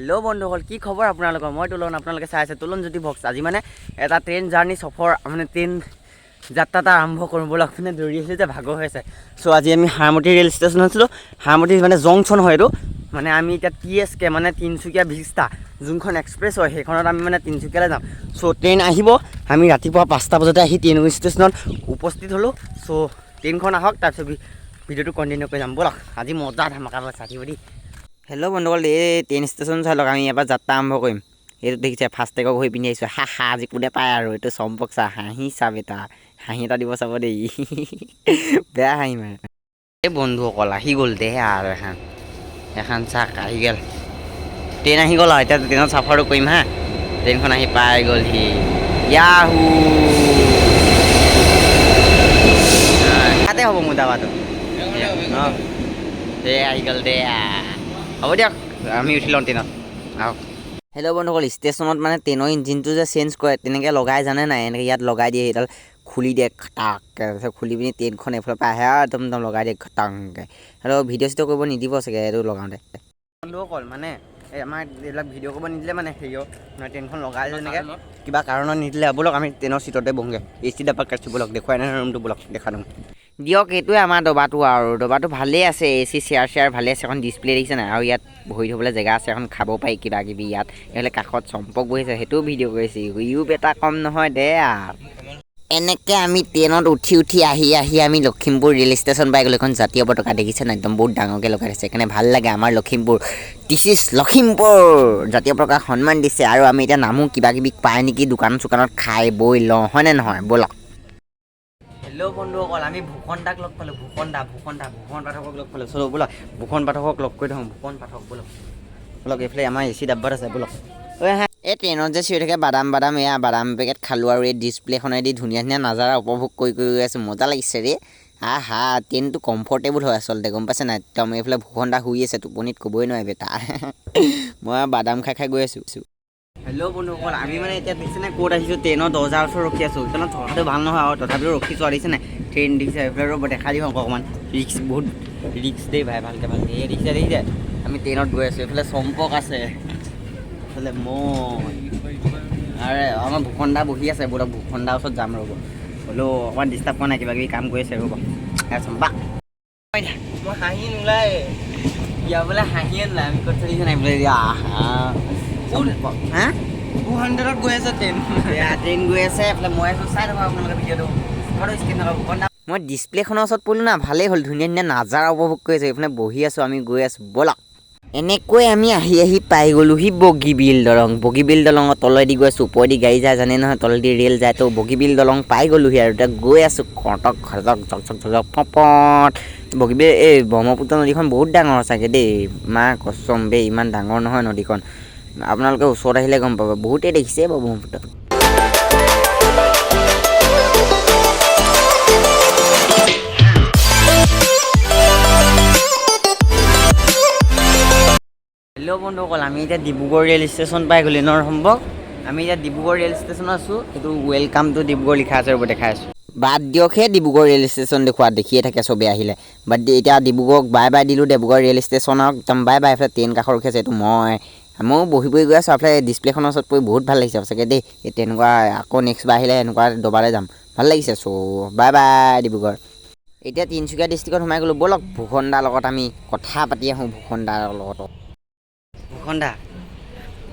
Hello' বন্ধুসকল, কি খবৰ আপোনালোকৰ? মই তুলন, আপোনালোকে চাই আছে তুলন জ্যোতি ভ্লগছ। আজি মানে এটা ট্ৰেইন জাৰ্ণি সফৰ, মানে ট্ৰেইন যাত্ৰা এটা আৰম্ভ কৰোঁ ব'লক। মানে দৌৰি আহিলোঁ যে ভাগৰ হৈ আছে। চ' আজি আমি হাৰমতি ৰেল ষ্টেচনত আছিলোঁ। হাৰমতি মানে জংচন হয় এইটো। মানে আমি এতিয়া টিএছকে, মানে তিনিচুকীয়া ভিষ্টা যোনখন এক্সপ্ৰেছ হয়, সেইখনত আমি মানে তিনিচুকীয়ালৈ যাম। চ' ট্ৰেইন আহিব, আমি ৰাতিপুৱা 5টা বজাতে আহি ট্ৰেইন ষ্টেচনত উপস্থিত হ'লোঁ। চ' ট্ৰেইনখন আহক, তাৰপিছত ভিডিঅ'টো কণ্টিনিউ কৰি যাম ব'লক। আজি মজা ধামাকা চাকিব দেই। হেল্ল' বন্ধুসকল, এই ট্ৰেইন ষ্টেচন চাই লওক। আমি ইয়াৰ পৰা যাত্ৰা আৰম্ভ কৰিম। এইটো দেখিছে, ফাষ্টেগৰ ঘড়ী পিন্ধি আহিছোঁ। হা হা, আজি কোনে পায় আৰু। এইটো চম্পক চা, হাঁহি চা বেটা, হাঁহি এটা দিব চাব দেই, বেয়া হাঁহি মাৰে। এই বন্ধুসকল, আহি গ'ল দে আৰু এখন এখন চাক আহি গ'ল, ট্ৰেইন আহি গ'ল। আৰু এতিয়া ট্ৰেইনত চাফাৰটো কৰিম। হা, ট্ৰেইনখন আহি পাই গ'লহি। ইয়াহু, তাতে হ'ব মোৰ দাবাটো। অঁ, এই আহি গ'ল দে। হ'ব দিয়ক, আমি উঠি লওঁ ট্ৰেইনত, আহক। হেল্ল' বন্ধুসকল, ষ্টেচনত মানে ট্ৰেইনৰ ইঞ্জিনটো যে চেঞ্জ কৰে, তেনেকৈ লগাই জানে নাই? এনেকৈ ইয়াত লগাই দিয়ে, সেইডাল খুলি দিয়ে খটাককৈ। তাৰপিছত খুলি পিনি ট্ৰেইনখন এইফালৰ পৰা আহে আৰু একদম একদম লগাই দিয়ে খটাংকৈ। আৰু ভিডিঅ' চিডিঅ' কৰিব নিদিব চাগে এইটো লগাওঁতে। বন্ধুসকল, মানে এই আমাৰ এইবিলাক ভিডিঅ' কৰিব নিদিলে, মানে হেৰিও মানে ট্ৰেইনখন লগাই যেনেকৈ কিবা কাৰণত নিদিলে। ব'লক, আমি ট্ৰেইনৰ চিটতে বহোঁগৈ। এ চি ডাব্বাত কাটিছোঁ। ব'লক, দেখুৱাই নাই ৰুমটো, ব'লক দেখা দিওঁ। দিয়ক, এইটোৱে আমাৰ দবাটো। আৰু দবাটো ভালেই আছে, এ চি চেয়াৰ চেয়াৰ ভালেই আছে। এখন ডিছপ্লে দেখিছে নাই? আৰু ইয়াত বহি থ'বলৈ জেগা আছে, এখন খাব পাৰি কিবা কিবি ইয়াত। এইফালে কাষত চম্পক বহিছে, সেইটোও ভিডিঅ' কৰিছে। ইও বেটা কম নহয় দে। আৰু এনেকৈ আমি ট্ৰেইনত উঠি উঠি আহি আহি আমি লখিমপুৰ ৰেল ষ্টেচন পাই গ'লোঁ। এখন জাতীয় পতাকা দেখিছে নাই? একদম বহুত ডাঙৰকৈ লগাই থৈছে, সেইকাৰণে ভাল লাগে। আমাৰ লখিমপুৰ, this is Lakhimpur. জাতীয় পতাকা সন্মান দিছে। আৰু আমি এতিয়া নামো, কিবা কিবি পায় নেকি দোকান চোকানত, খাই বৈ লওঁ, হয়নে নহয়? ব'লক। হেল্ল' বন্ধুসকল, আমি ভূষণ দাক লগ পালোঁ। ভূষণ দা, ভূষণ দা, ভূষণ পাঠকক লগ পালোঁ। চলো ব'লক, ভূষণ পাঠকক লগ কৰি থওঁ। ভূষণ পাঠক, ব'লক ব'লক। এইফালে আমাৰ এ চি ডাব্বাত আছে, ব'লক। ঐ হা, এই ট্ৰেইনত যে চিঞৰি থাকে বাদাম বাদাম, এয়া বাদাম পেকেট খালোঁ। আৰু এই ডিছপ্লেখনেদি ধুনীয়া ধুনীয়া নাজাৰা উপভোগ কৰি কৰি গৈ আছোঁ। মজা লাগিছে ৰে। হা হা, ট্ৰেইনটো কমফৰ্টেবল হয় আচলতে, গম পাইছে নাই? একদম এইফালে ভূষণ দা শুই আছে টোপনিত, ক'বই নোৱাৰে বেটা। মই বাদাম খাই খাই গৈ আছোঁ। হেল্ল' বন্ধুসকল, আমি মানে এতিয়া দেখিছেনে ক'ত আহিছোঁ? ট্ৰেইনৰ দৰ্জাৰ ওচৰত ৰখি আছোঁ। সেইখনত থকাটো ভাল নহয় আৰু তথাপিও ৰখিছোঁ। আৰু দেখিছে নাই ট্ৰেইন দেখিছে এইফালে? ৰ'ব, দেখাই দিওঁ আকৌ। অকণমান ৰিক্স, বহুত ৰিক্স দেই ভাই। ভালকৈ ভালকৈ। এই দেখিছে দেখিছে, আমি ট্ৰেইনত গৈ আছোঁ। এইফালে চম্পক আছে, এইফালে মই আৰে আমাৰ ভূষণ দা বহি আছে। ব'লক, ভূষণ দাৰ ওচৰত যাম। ৰ'ব, হ'লেও অকণমান ডিষ্টাৰ্ব কৰা নাই, কিবা কিবি কাম কৰি আছে। ৰ'ব, এয়া চম্পা। মই হাঁহি নোলায় ইয়াৰ বোলে, হাঁহিয়ে নোলায়। আমি ক'ত চলিছে নাই বোলে। আহা চম্পক, হা। 200ত গৈ আছে ট্ৰেইন। এয়া ট্ৰেইন গৈ আছে, এইফালে মই আছোঁ। চাই থাকক আপোনালোকে ভিডিঅ'টো, ঘৰত স্কিপ নকৰিব। ভূষণ দা। মই ডিছপ্লেখনৰ ওচৰত পৰিলোঁ না, ভালেই হ'ল। ধুনীয়া ধুনীয়া নাজাৰা উপভোগ কৰি আছোঁ। এইফালে বহি আছোঁ, আমি গৈ আছোঁ। ব'লক। এনেকৈ আমি আহি আহি পাই গ'লোহি বগীবিল দলং। বগীবিল দলঙৰ তলেদি গৈ আছোঁ। ওপৰেদি গাড়ী যায় জানে নহয়, তলেদি ৰেল যায়। তো বগীবিল দলং পাই গ'লোহি আৰু এতিয়া গৈ আছোঁ কটক ঘটক জক জক জক পপত। বগীবিল, এই ব্ৰহ্মপুত্ৰ নদীখন বহুত ডাঙৰ চাগে দেই। মা কচম বে, ইমান ডাঙৰ নহয় নদীখন। আপোনালোকে ওচৰত আহিলে গম পাব। বহুতেই দেখিছে বাৰু ব্ৰহ্মপুত্ৰ। হেল্ল' বন্ধুসকল, আমি এতিয়া ডিব্ৰুগড় ৰেল ষ্টেচন পাই গ'লো ন সম্ভৱ? আমি এতিয়া ডিব্ৰুগড় ৰেল ষ্টেচনত আছোঁ। এইটো welcome to Dibrugarh লিখা আছে, ৰ'ব দেখাই আছোঁ। বাদ দিয়কহে ডিব্ৰুগড় ৰেল ষ্টেচন দেখুওৱা, দেখিয়ে থাকে চবেই আহিলে। বাদ দি এতিয়া ডিব্ৰুগড়ক বাই বাই দিলোঁ। ডিব্ৰুগড় ৰেল ষ্টেচনক একদম বাই বাই। এইফালে ট্ৰেইন কাষত ৰখি আছে, এইটো মই। ময়ো বহি বহি গৈ আছোঁ। এইফালে ডিছপ্লেখনৰ ওচৰত পৰি বহুত ভাল লাগিছে সঁচাকৈ দেই। এই তেনেকুৱা আকৌ নেক্সট বাৰ আহিলে এনেকুৱা দবালৈ যাম, ভাল লাগিছে। চ' বাই বাই ডিব্ৰুগড়। এতিয়া তিনিচুকীয়া ডিষ্ট্ৰিক্টত সোমাই গ'লোঁ। ব'লক, ভূষণ দাৰ লগত আমি কথা পাতি আহোঁ, ভূষণ দাৰ লগত। ভূষণ দা,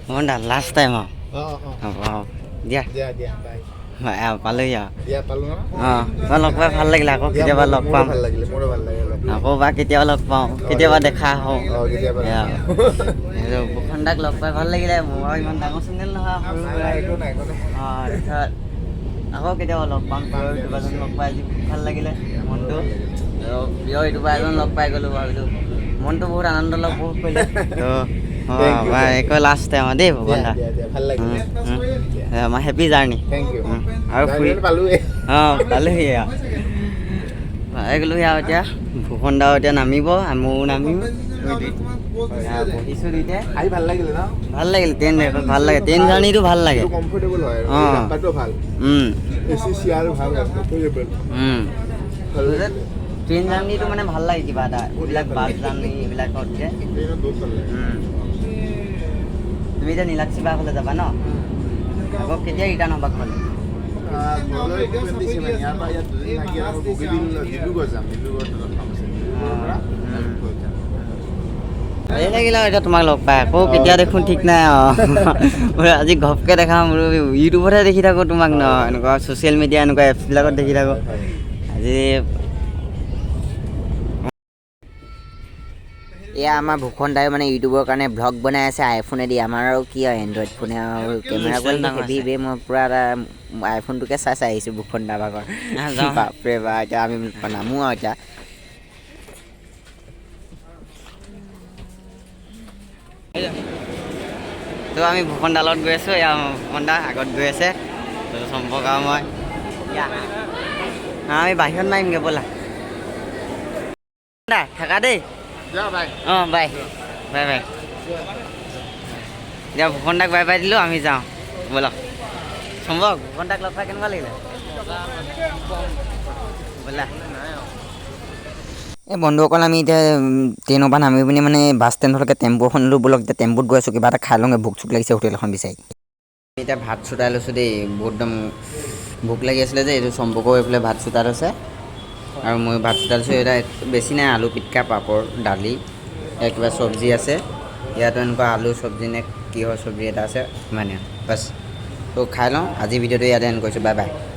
ভূষণ দা, লাষ্ট টাইম আৰু। অঁ অঁ। হ'ব হ'ব দিয়া। দিয়া দিয়া, বাই। পালোহি আৰু। দিয়া, পালো ন। অঁ, তোমাৰ লগ পাই ভাল লাগিলে। আকৌ দিয়া, কেতিয়াবা লগ মোৰো পাম। ভাল লাগিলে, মোৰো ভাল লাগিলে লগ পাই। আকৌ বা কেতিয়াবা লগ পাওঁ, কেতিয়াবা দেখা হওঁ। অঁ, কেতিয়াবা। এয়া। সেইটো ভূষণ দাক লগ পাই ভাল লাগিলে। মোৰ ইমান ডাঙৰ চেনেল নহয়, সৰু নাই, সুৰা। নাই, একো নাই, একো নাই। অঁ, তাৰপিছত আকৌ কেতিয়াবা লগ পাম। প্ৰিয় ইউটিউবাৰজন লগ পাই আজি খুব ভাল লাগিলে মনটো। আৰু প্ৰিয় ইউটিউবাৰ এজন লগ পাই গ'লোঁ, ভাবিলোঁ মনটো বহুত আনন্দ লাভ বহুত কৰিলে। তো Thank you, thank you. একো লাষ্ট টাইম দেই ভূষণ দিয়া দা। দিয়া দিয়া, ভাল লাগিলে। আমাৰ হেপী জাৰ্ণি। Thank U. আৰু ফুৰি পালোৱে। অঁ, পালোহি আৰু, পাই গ'লোহি। আৰু এতিয়া ভূষণ দাও এতিয়া নামিব, ময়ো নামিম। বহিছোঁ দুইটাই। আহি ভাল লাগিলে ন? ভাল লাগিল। ট্ৰেইন ভাল লাগে, ট্ৰেইন জাৰ্ণিটো ভাল লাগে। কমফৰ্টেবল হয় আৰু অঁ। এই ডাব্বাটো ভাল, এ চি চেয়াৰ ভাল, কমফৰ্টেবল। ভাল লাগিলে। ট্ৰেইন জাৰ্ণিটো মানে ভাল লাগে কিবা এটা, এইবিলাক বাছ জাৰ্ণি এইবিলাকতকৈ। ট্ৰেইনত বহুত ভাল লাগে। তুমি এতিয়া নীলাক্ষী বা ঘৰলৈ যাবা ন? আকৌ কেতিয়া ৰিটাৰ্ণ হ'বা ঘৰলৈ? ঘৰলৈ 27। ইয়াৰ পৰা ইয়াত দুদিন থাকি আকৌ বগীবিল, ডিব্ৰুগড় যাম। ডিব্ৰুগড়ত অলপ কাম আছে। ডিব্ৰুগড়ৰ পৰা ঘৰত যাম। ভালেই লাগিল আৰু এতিয়া তোমাক লগ পাই। আকৌ কেতিয়া দেখোঁ ঠিক নাই আৰু। আজি ঘপকৈ দেখা বোলো, ইউটিউবতহে দেখি থাকোঁ তোমাক ন, এনেকুৱা ছ'চিয়েল মিডিয়া এনেকুৱা এপছবিলাকত দেখি থাকোঁ। আজি এয়া আমাৰ ভূষণ দাই মানে ইউটিউবৰ কাৰণে ভ্লগ বনাই আছে আইফোনেদি। আমাৰ আৰু কি আৰু, এণ্ড্ৰইড ফোনে আৰু কেমেৰা কোৱালিটি হেভি বে। মই পূৰা এটা আইফোনটোকে চাই চাই আহিছোঁ ভূষণ দা ভাগৰ। যাওঁ। বাপৰে বা, এতিয়া আমি নামো আৰু এতিয়া। তো আমি ভূষণ দা লগত গৈ আছোঁ। এয়া ভূষণ দা আগত গৈ আছে, তো চম্পক আৰু মই। আমি বাহিৰত মাৰিমগৈ ব'লা। দা থাকা দেই। যা বাই। অঁ, বাই বাই বাই। এতিয়া ভূষণ দাক বাই বাই দিলোঁ, আমি যাওঁ ব'লক। চম্পক, ভূষণ দাক লগ পাই কেনেকুৱা লাগিলে? ব'লা। এই বন্ধুসকল, আমি এতিয়া ট্ৰেইনৰ পৰা নামি পিনি মানে বাছ ষ্টেণ্ডলৈকে টেম্পু এখন ল'লোঁ। ব'লক, এতিয়া টেম্পুত গৈ আছোঁ, কিবা এটা খাই লওঁগৈ, ভোক চোক লাগিছে, হোটেল এখন বিচাৰি। এতিয়া ভাত চোতাই লৈছোঁ দেই, বহুত একদম ভোক লাগি আছিলে যে। এইটো চম্পকো এইফালে ভাত চোতাই লৈছে আৰু ময়ো ভাত চোতাই লৈছোঁ। এতিয়া বেছি নাই, আলু পিটিকা, পাপৰ, দালি, ইয়াত কিবা চব্জি আছে। ইয়াতো এনেকুৱা আলু চব্জি নে কিহৰ চব্জি এটা আছে, ইমানে বাছ। তো খাই লওঁ। আজি ভিডিঅ'টো ইয়াতে এণ্ড কৰিছোঁ। Bye bye.